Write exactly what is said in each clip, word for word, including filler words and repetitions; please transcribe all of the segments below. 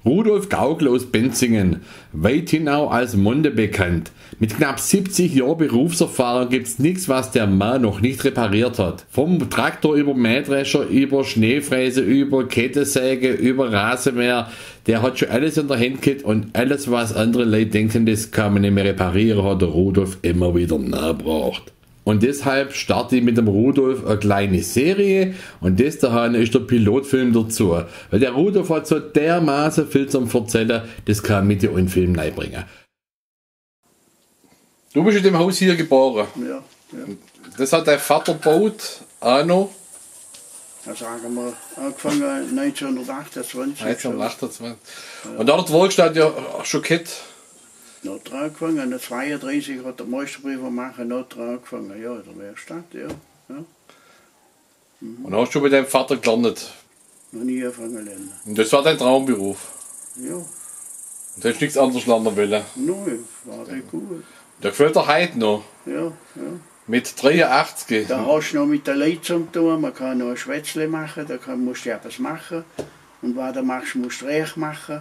Rudolf Gaukel aus Benzingen, weithin auch als Monde bekannt. Mit knapp siebzig Jahren Berufserfahrung gibt's nichts, was der Mann noch nicht repariert hat. Vom Traktor über Mähdrescher, über Schneefräse, über Kettensäge, über Rasenmäher. Der hat schon alles in der Hand gehabt und alles, was andere Leute denken, das kann man nicht mehr reparieren, hat der Rudolf immer wieder nachgebracht. Und deshalb starte ich mit dem Rudolf eine kleine Serie und das da ist der Pilotfilm dazu. Weil der Rudolf hat so dermaßen viel zum Verzählen, das kann man mit in den Film reinbringen. Du bist in dem Haus hier geboren. Ja, ja. Das hat dein Vater gebaut, auch noch. Ja, sagen wir, angefangen neunzehnhundertachtundzwanzig, so. Neunzehnhundertachtundzwanzig. Ja. Und dort hat die Werkstatt ja schon gehabt. Noch dran angefangen, zweiunddreißig hat der Meisterprüfung machen, noch dran angefangen, ja, in der Werkstatt, ja, ja. Und hast du bei deinem Vater gelernt? Noch nie angefangen lernen. Und das war dein Traumberuf? Ja. Und hast nichts anderes lernen wollen? Nein, war nicht gut. Der gefällt dir heute noch? Ja, ja. Mit dreiundachtzig? Da hast du noch mit den Leuten zu tun, man kann noch ein Schwätzle machen, da kann, musst du etwas machen. Und was du machst, musst du recht machen.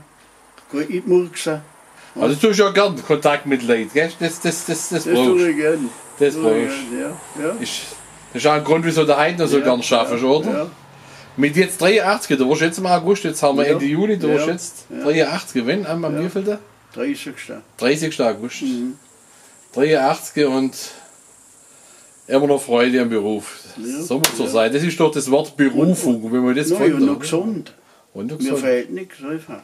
Gut, ich murkse. Also du hast ja gern Kontakt mit Leuten, gell? Das, das, das, das brauchst du. Das tue ich gern. Das brauchst du. Ja, ja. Ist, das ist auch ein Grund, wieso du heute noch so gern schaffst, oder? Ja. Mit jetzt dreiundachtzig, du wirst jetzt im August, jetzt haben wir Ende Juli, du wirst jetzt dreiundachtzig, wenn, am, am wievielten? Dreißigsten. Dreißigsten August. Mhm. Dreiundachtzig und immer noch Freude am Beruf. Ja, so muss es sein. Das ist doch das Wort Berufung, wenn man das gefunden hat. Und noch gesund. Und noch gesund. Mir fehlt nichts, einfach.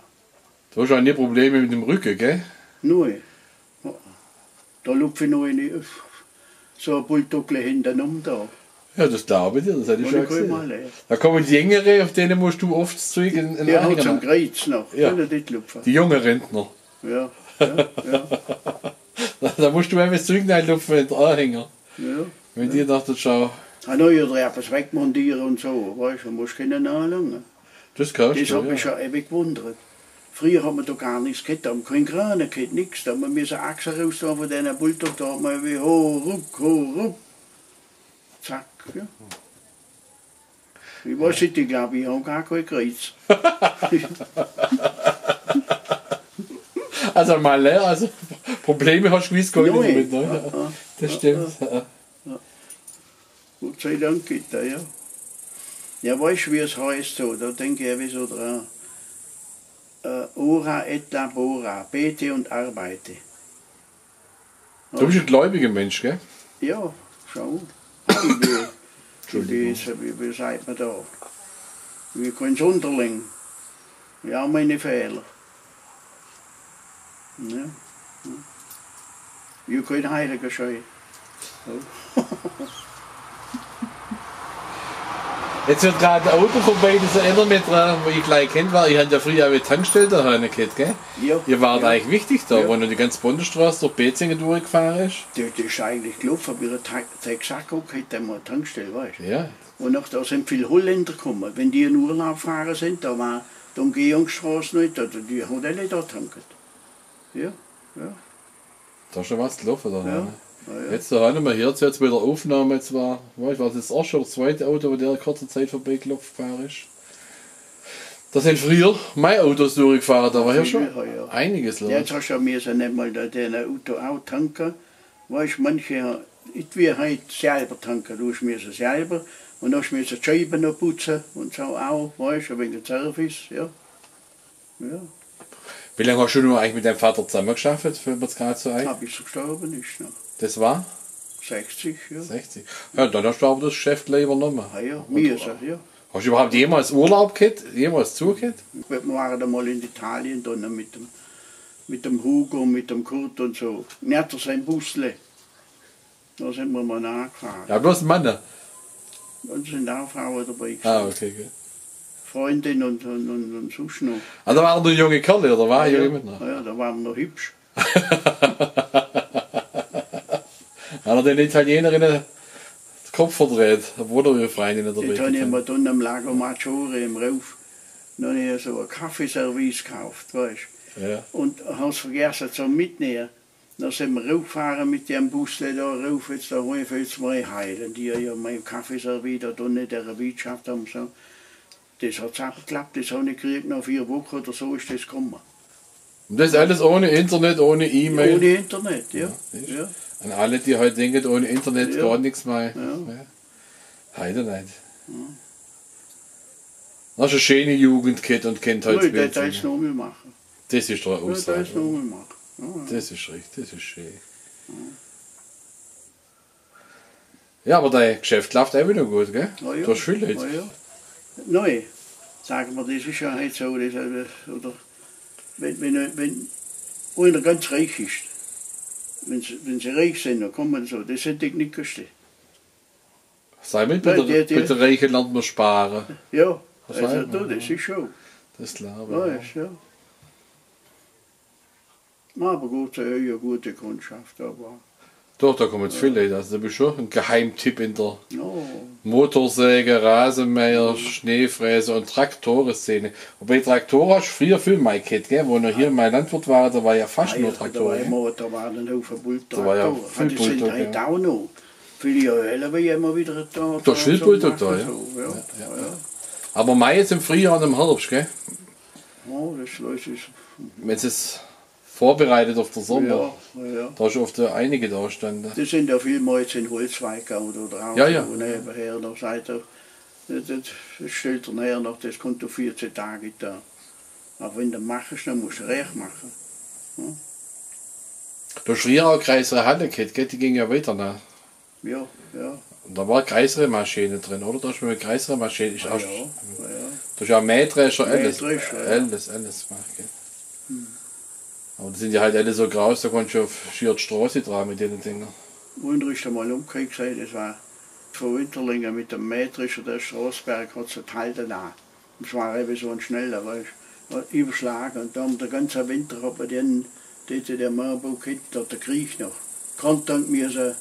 Du hast auch nie Probleme mit dem Rücken, gell? Nein. Da lupfe ich noch eine, so ein Bulldoggle hinten um da. Ja, das glaube ich dir, das hätte ich schon gesehen. Da kommen die Jüngeren, auf denen musst du oft das Zeug in, in den Anhänger. Ja, zum Kreuz noch. Ja. Können die lupfen. Die jungen Rentner. Ja, ja, ja. Da, da musst du einfach das Zeug reinlupfen in den Anhänger. Ja. Wenn die nach der Schau. Ah, na ja, da etwas wegmontieren und so, weißt du, musst du können anlangen. Das kannst du, ja. Das hat mich schon ewig gewundert. Früher hat man da gar nichts gehabt, da hat man keinen Kran gehabt, nichts. Da hat man müssen Achsen raus tun von diesen Bulldog, da hat man wie hoch, ruck, hoch, ruck. Zack, ja. Ich weiß nicht, ich glaube, ich habe gar kein Kreuz. Also mal, also Probleme hast du gewiss gar nicht damit, ne? Nein. Ja, ja. Das stimmt. Ja, ja. Ja. Gott sei Dank geht er, ja. Ja, weißt du, wie es heißt so? Da denke ich, wie so dran. Äh, ora et labora, bete und arbeite. Du bist ein gläubiger Mensch, gell? Ja, schon. Ich bin, ich bin, wie, wie sagt man da? Wie kein Sonderling. Ja, meine Fehler. Ja. Ja, kein Heiliger, schau. So. Jetzt wird gerade ein Auto vorbei, das erinnert mich dran, wo ich klein Kind war. Ich habe ja früher eine Tankstelle daheim gehabt, gell? Ja. Ihr wart eigentlich wichtig da, wo noch die ganze Bundesstraße durch Bezingen durchgefahren ist. Das ist eigentlich gelaufen, wie ein Ta-, Texaco, hätte mal Tankstelle, weißt du? Ja. Und nach da sind viele Holländer gekommen. Wenn die in Urlaub gefahren sind, da war die Umgehungsstraße nicht, da, die haben alle da getankt. Ja, ja. Da ist schon was gelaufen da, ne? Ja, ja. Jetzt, da haben wir hier jetzt bei der Aufnahme zwar, weißt du, war das erste oder zweite Auto, wo der in kurzer Zeit vorbeigelaufen gefahren ist. Da sind früher meine Autos durchgefahren, da war ja schon einiges los. Früher, ja. Jetzt hast du ja müssen nicht mal da den Auto auch tanken. Weißt du, manche, ich tue heute selber tanken, du musst müssen selber. Und dann musst du müssen die Scheiben noch putzen und so auch, weißt du, wegen dem Service, ja. Ja. Wie lange hast du noch eigentlich mit deinem Vater zusammengearbeitet, fällt mir jetzt gerade so ein? Bis er gestorben ist noch. Das war? Sechzig, ja. Sechzig. Ja, dann hast du aber das Geschäft gleich übernommen. Ah ja, müssen, ja. Hast du überhaupt jemals Urlaub gehabt? Jemals zu gehabt? Wir waren einmal in Italien dann mit dem, mit dem Hugo, mit dem Kurt und so. Nicht sein Busle. Da sind wir mal nachgefahren. Ja, bloß Männer? Und sind auch Frauen dabei gewesen. Ah, okay, gut. Freundin und, und, und, und sonst noch. Ah, da waren nur junge Kerle, oder war junge Männer? Ja, ja, da waren wir noch hübsch. Hat er den Italienerinnen den Kopf verdreht, obwohl er ihre Freundinnen dabei hatte? Jetzt habe ich mir dann am Lago Maggiore im Rauf noch so ein Kaffeeservice gekauft, weißt du. Ja. Und habe es vergessen zum Mitnehmen. Dann sind wir raufgefahren mit dem Bus, der da rauf, jetzt da hoch, jetzt mal heilen. Die ja mein Kaffeeservice da unten in der Wirtschaft haben so. Das hat zusammengeklappt, das habe ich gekriegt, nach vier Wochen oder so ist das gekommen. Und das alles ohne Internet, ohne E-Mail. Ohne Internet, ja. Ja, siehst du? Ja. An alle, die heute denken, ohne Internet geht nichts mehr. Ja. Ja. Heute nicht. Ja. Das ist eine schöne Jugend gehabt und Kindheit. Nein, das ist noch mehr machen. Das ist doch eine Aussage. Ja, das ist noch mehr machen. Ja, ja. Das ist richtig, das ist schön. Ja. Ja, aber dein Geschäft läuft auch wieder gut, gell? Na ja. Du hast viel Leute. Na ja. Nein, sagen wir, das ist ja halt so, das, äh, oder wenn, wenn, wenn einer ganz reich ist, wenn sie, wenn sie reich sind, dann kommen sie so, das sind die Knickerste. Sei mit, bei der, bei der reichen Leute muss sparen. Ja, also du, das ist schon. Das glaube ich, ja. Aber gut, sie haben ja gute Kundschaft, aber doch, da kommen jetzt viele Leute. Also, du bist schon ein Geheimtipp in der Motorsäge, Rasenmäher, Schneefräse und Traktorenszene. Wobei Traktoren hast du früher viel mehr gehabt, gell? Wo wir hier mal Landwirt waren, da war ja fast nur Traktoren, gell? Da war immer, da waren ein Haufen Bulldog. Da war ja viel Bulldog, ja. Hat es heute auch noch. Viele Jahre habe ich immer wieder da. Da ist viel Bulldog da, ja. So, ja. Ja, ja, ja. Aber meist im Frühjahr und im Herbst, gell? Ja, das weiß ich. Wenn sie es vorbereitet auf den Sommer. Ja, ja. Da hast du oft, äh, einige da stehen. Die sind ja vielmals in Holzweiger oder draußen, ja, ja, wo nebenher noch seid. Das, das stellt er nachher noch, das kommt auf vierzehn Tage da. Aber wenn du machst, dann musst du recht machen. Ja. Du hast früher auch größere Halle gehabt, gell? Die ging ja weiter nach. Ja, ja. Und da war größere Maschine drin, oder? Da hast du mit größere Maschine, ja, ja. Da ist ja Mähdrescher, alles, Mähdrescher, ja, alles, alles gemacht, gell? Hm. Aber die sind ja halt alle so groß, da kannst du auf schier die Straße tragen mit den Dingern. Und ist einmal umgekehrt gewesen, das war von Winterlingen mit dem Mähdrescher, der Straßberg hat so Teil danach. Das war eben so ein schneller, weißt du, überschlagen. Und dann der ganze Winter hat man den, dort der Mauerbau gehabt, dort der Krieg noch. Konter und mir so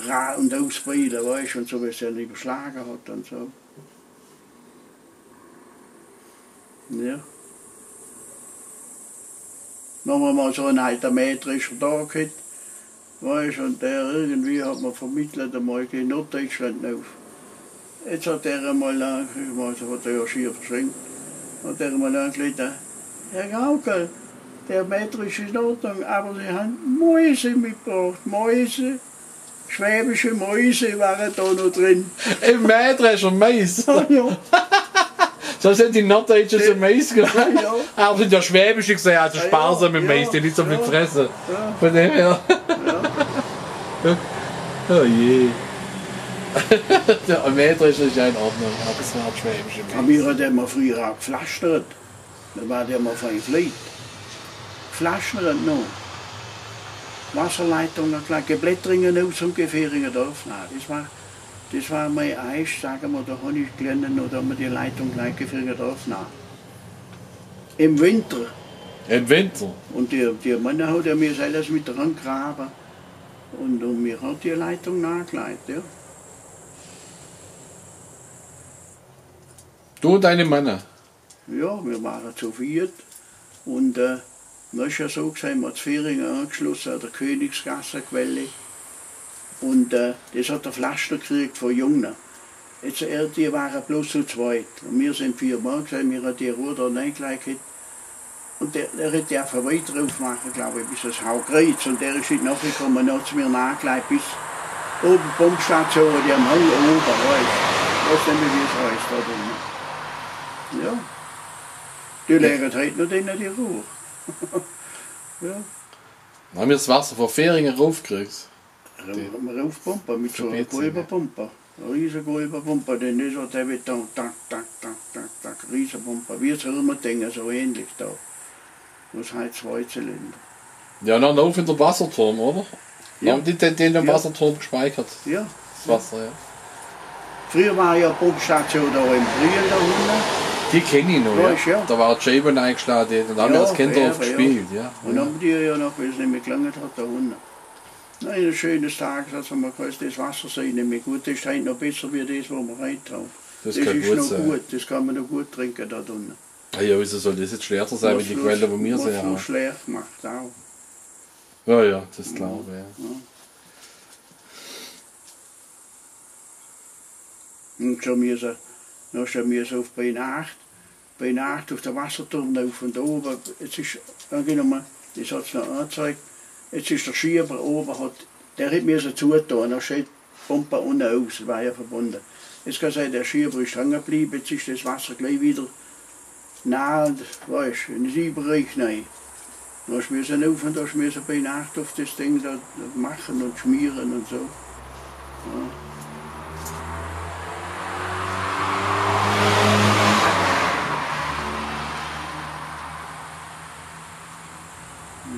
ra- und ausbreiten, weißt du, und so, wie es dann überschlagen hat und so. Ja. Dann haben wir mal so einen alten Mähdrescher da gehabt. Weißt, und der irgendwie hat mir vermittelt, einmal geh Norddeutschland auf. Jetzt hat er einmal, äh, ich meine, das hat er ja schier verschenkt, hat er einmal angelegt, äh, „Herr Gaukel, der Mähdrescher ist in Ordnung, aber Sie haben Mäuse mitgebracht, Mäuse. Schwäbische Mäuse waren da noch drin.“ Im Mähdrescher Mäuse? Ja. So sind die Norddeutschen zum Mais geworden. Ja, ja. Aber sind ja schwäbisch, ich sehe, also sparsam mit Mais, die nicht so viel fressen. Ja. Von dem her. Ja. Oh je. Der Mähdrescher ist ja in Ordnung, aber es war schwäbische Mais. Aber wir haben ja mal früher auch gepflastert. Da war der mal fein flott. Pflastert noch. Wasserleitung noch gleich. Geblättringen aus und Gefähringer Dorf. Nein, das war Das war mein Eis, sagen wir, da habe ich gelernt, oder haben wir die Leitung gleich geführt aufnehmen. Im Winter. Im Winter? Und die, die Männer haben ja mir alles mit rangraben. Und, und mir hat die Leitung nachgelegt, ja. Du und deine Männer? Ja, wir waren zu viert. Und, äh, dann ist ja so gewesen, wir haben das Fähringer angeschlossen an der Königsgasse Quelle. Und, äh, das hat der Pflaster gekriegt von Jungner. Jetzt, äh, die waren bloß zu zweit. Und wir sind vier Mann gewesen, wir haben die Rohre da reingelegt. Und der, der hätte ja von weit drauf machen, glaube ich, bis das Haukreuz. Und der ist nicht nachgekommen, dann hat es mir nachgelegt bis oben Pumpstation, die am Hang oben, weißt du. Weißt du nicht mehr, wie es heißt da drüben. Ja. Die liegen heute noch drin, die Rohre. Ja. Dann haben wir das Wasser von Fähringer raufgekriegt. Ra-, raufpumpen mit so einer Gäubepumpe. Eine riesen Gäubepumpe, denn das hat der mit da, tak, tak, tak, tak, tak, Riesenpumpe. Wie so ein Ding, so ähnlich da. Bloß halt zwei Zylinder. Ja, dann auf in den Wasserturm, oder? Ja. Dann haben die den, den im Wasserturm gespeichert. Ja. Das Wasser, ja. Früher war ja Pumpstation da im Brühl da unten. Die kenne ich noch, ja. Weisst, ja. Da war die Scheibe eingeschlagen und da haben wir als Kinder oft gespielt, ja. Und dann haben die ja noch, wie es nicht mehr gelangt hat, da unten. Na, eines schönen Tages, als wir mal kurz das Wasser sehen, nicht mehr gut, das ist heute noch besser wie das, wo wir heute haben. Das ist noch gut, das kann man noch gut trinken da drinnen. Ah ja, wieso soll das jetzt schlechter sein wie die Quelle, wo wir sie haben? Muss man schlecht gemacht, auch. Ja, ja, das glaube ich, ja. Ja. Und schon mir so Dann sin mer esu uff Beenaacht, Beenaacht uff de Wasserturm uff un do owwe, jetzt is, agenumme, des hot's noch agezeigt, jetzt is de Schieber owwe, hot, der hot mer esu zutun, do scheidt Pomp unne aus, war jo verbunde. Jetzt kann seie, de Schieber is hangebliwwe, jetzt is des Wasser gleich widder na, un, weescht, in de Bereich nei. Do hoscht mer esu uff un do hoscht mer esu Beenaacht uff des Ding do, do maache un schmiere un su. Jo.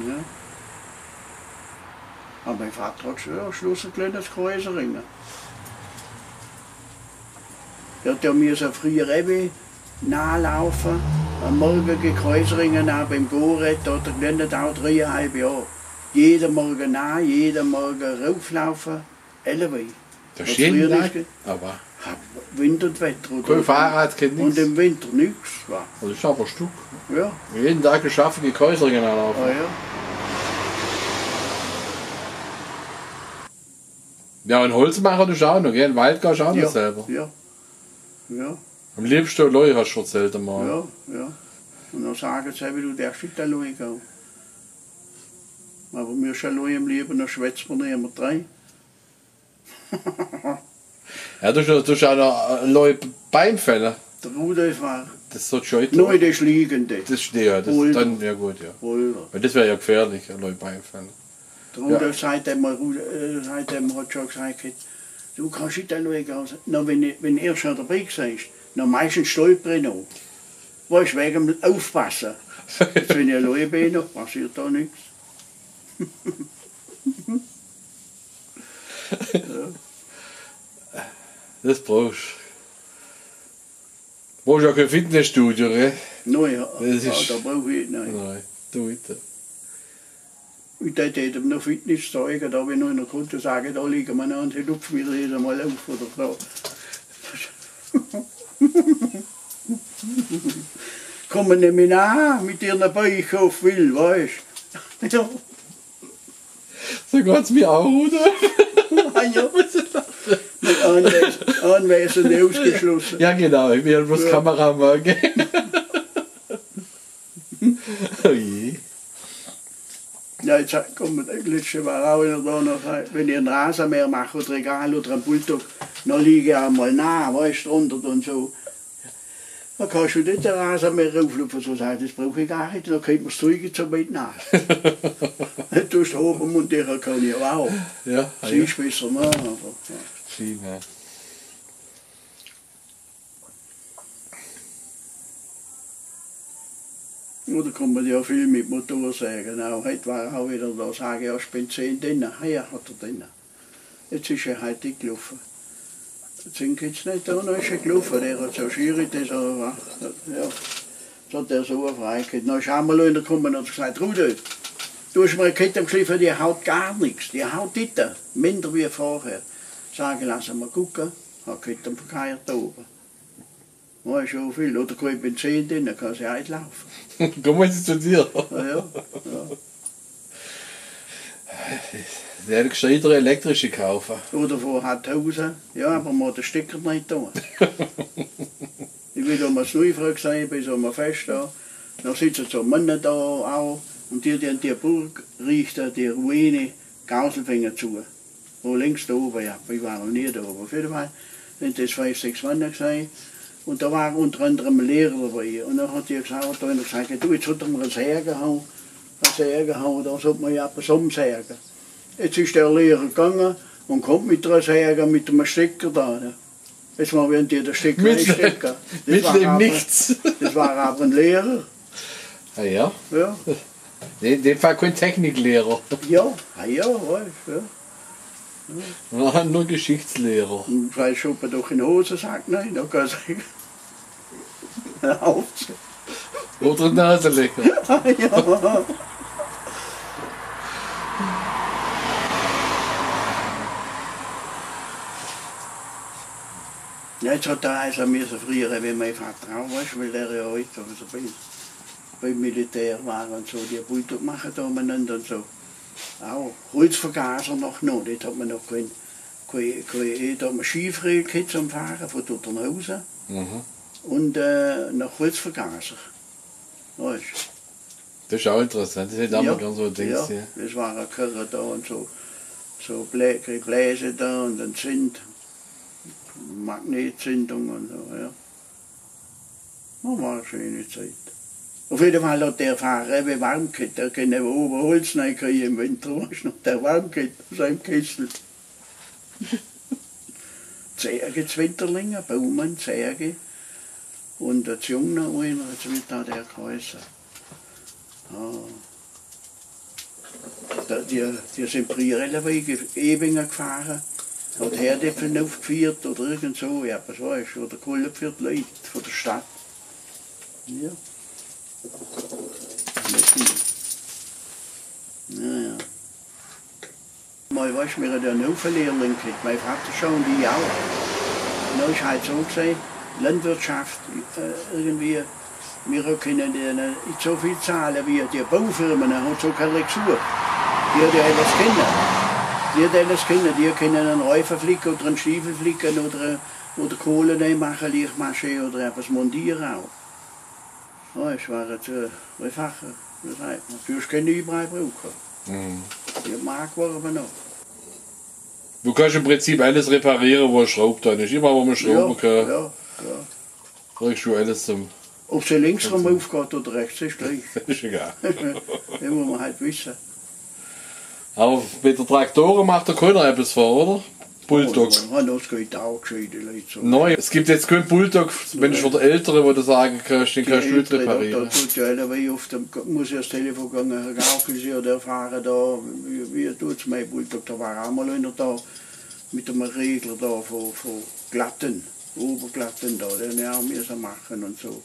Jo. Awwer mei Vadder hot schun am Schluss e klänes Kreuzeringe. Der hot jo misse frieher ewe nalaufe, am Morge gei Kreuzeringe na beim Goret, do hot er gelernt, do drei Johr. Jede Morge na, jede Morge rauflaufe, elwe. Des is jeden Dag? Awwer Wind un Wetter, oder? Kei Fahrrad, kei nix. Un im Winter nix, wa? Des is awwer Stuck. Jo. Jeden Dag geschafft, die Kreuzeringe nalaufe. Ah, jo. Jo, un Holz maache duscht aa noch, gell? Im Wald gehscht aa noch selwer. Jo, jo. Am liebschte Leu, hoscht verzählt emol. Jo, jo. Un dann sage se, wie du, der Schitta Leu gau. Awwer mir schun Leu am liewe, do schwätzt mer nimmer drei. Jo, du, du, du schaust noch, äh, Leu Beim fälle. De Rudolf war. Des is so schön. Nur de Schliegende. Des steht, jo, des Holder. Dann, jo gut, jo. Holder. Weil des wär jo gefährlich, Leu Beim fälle. De Rudolf, jo, seit mer, Rud-, äh, seit mer hot schun gesacht, du kannscht nit Leu gau. Na, wenn, wenn er schun debei gesessen is, na, meistens stolper ich noch. Weescht, wegem Uffpasse. Jetzt, wenn ich Leu bin, na, passiert do nix. Jo. Des brauchscht. Brauchscht jo kei Fitnessstudio, gell? Na jo, des is, jo, do brauch ich nit, nei. Nei, du bitte. Ich dät, dät em noch Fitness zeige, do hab ich noch en Grund zu sage, do liege mer noch un die lupfe mer jedes Mol uff, oder so. Komme nimmi na mit ihrem Bauch uff, will, weescht. Jo. So geht's mir aa, oder? Ah, jo. Mit Anwes-, Anwesende ausgeschlosse. Jo, genau, ich bin jo bloß, jo, Kameramann, gell? Oh je. Jo, jetzt kummt, de letschte war aa widder do noch, wenn ich en Rasenmäher mach oder egal, oder en Bulldog, na liege ich emol na, weescht, drunner un so. Do kannscht nit de Rasenmäher rauflupfe, so sage ich, des brauch ich gar nit, do kennt mer des Zeug so weit na. Du hoscht owwe montiere kannt, jo, wow. Jo, ah, jo. Siehscht besser, ne, awwer, jo. Schiene. Oder kummt mer jo vill mit Motorsäge. Na, heit war aa widder do, sage ich, jo, ich bin zehn drin, jo, hot er drin. Jetzt is er heit gelaufe. Jetzt geht's nit, do is er gelaufe, der hot so schwierig, der so, jo, so, der so freigekriet. Na, is emol einer kumme un hot gesacht, Rudolf, du hoscht mer e Kette geschliff, die haut gar nix, die haut nit, minder wie vorher. Sage ich, loss emol gucke, hab Kette verkehrt do owwe. Weescht, so vill, oder kei Benzin drin, dann kann se aa nit laufe. Kummen se zu dir. Jo, jo, jo. Des is e gescheitere elektrische kaufe. Oder vun Hauthausen. Jo, awwer mer hot de Stecker nit do. Ich will do mol Schneefröck sei, bei so em Fescht do. Do sitze so Männer do aa. Un die, die, die Burg richte, die Ruine, Gauselfinge zu. Wo links do owwe, jo, ich war noch nie do owwe. Uff jede Fall sin des fief, sechs Männer gseie. Un do war unner annerem e Lehrer dobei. Un dann hot die gesacht, hot einer gesacht, du, jetzt sollt mer e Säge han, e Säge han, do sollt mer jo ebbes umsäge. Jetzt is der Lehrer gegange un kummt mit der Säge, mit dem Stecker do, ne? Jetzt mol, wenn die de Stecker einstecke. Mitten im Nichts. Des war awwer e Lehrer. Ah jo? Jo. Nee, in dem Fall kei Techniklehrer. Jo, ah jo, weescht, jo. War nur Geschichtslehrer. Un weescht, ob er doch in de Hosesack, nei, do kann ich sage. Hör uff. Oder Naselöcher. Jo. Jo, jetzt hot er aa misse friehe, wie mei Vadder aa, weescht, weil der jo heit so bei beim Militär war un so, die Bulldog mache do umeinander un so. Aa, Holzvergaser noch, no, des hot mer noch gewinnt. Kee, kee, do hot mer Skifreie ghehabt zum Fahre, vun Dotternhausen. Mhm. Un, äh, noch Holzvergaser. Weescht? Das ist auch interessant, das hätte ich auch mal gern so gedacht, ja. Ja, das waren Karre do un so, so Blä-, Gebläse do un dann Zünd-, Magnetzündung un so, ja. Das war e scheene Zeit. Uff jede Fall hot der Fahre ewe warm ghehabt, der kann ewe owwe Holz nei krie im Winter, weescht noch, der warm ghehabt, so im Kessel. Zerge, Zwinterlinger, Baumann, Zerge. Un der Jung noch ener, jetzt wird do der geheiße. Ja. Do, die, die sin frieher ewe Ebinger gefahre. Hot Herdäpfel aufgeführt oder irgend so, ja, was weeß ich, oder Kohle für die Leut vun der Stadt. Ja. Ja, ja. Mei, weescht, mir hot en Auflehrling ghehabt, mei Vater schun, die auch. Un do is halt so gewese, Landwirtschaft, äh, irgendwie, mir kenne dene, äh, nit so viel zahle wie die Baufirme, ne, hot so kee Lexur. Die hot jo alles kenne. Die hot alles kenne, die kenne en Reife flicke oder en Stiefel flicke oder, oder Kohle nei mache, Lichtmasche oder etwas montiere auch. Ja, ich war jetzt, äh, einfach, äh, wie sagt mer, du hoscht kee Neibräu bruche. Mhm. Die mag war awwer noch. Du kannst im Prinzip alles repariere, wo e Schraub dran is. Immer, wo mer schrauwe kann, ja, ja, kriegst du alles zum Uff se links rum uffgeiht oder rechts, is gleich. Is egal. Das muss mer halt wisse. Awwer bei de Traktore macht der Kölner etwas vor, oder? Bulldog. Oh, ja, das geiht auch, gscheide Leit so. Nein, es gibt jetzt keinen Bulldog, wenn ich von der Ältere, wo du sagen kannst, den kannst du nicht reparieren. Die Ältere, da, da tut ja einer weh auf dem, muss ich das Telefon gehen, Herr Gaukel, Sie oder erfahren da, wie, wie tut's mein Bulldog? Da war auch mal einer da mit dem Regler da von, von Glatten, Oberglatten da, den haben wir so machen und so.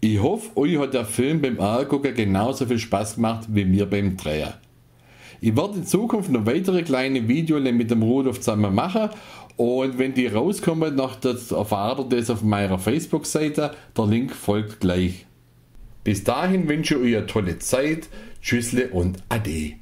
Ich hoffe, euch hat der Film beim Angucken genauso viel Spaß gemacht wie mir beim Drehen. Ich werde in Zukunft noch weitere kleine Videos mit dem Rudolf zusammen machen und wenn die rauskommen, noch das erfahrt ihr das auf meiner Facebook-Seite. Der Link folgt gleich. Bis dahin wünsche ich euch eine tolle Zeit. Tschüssle und Ade.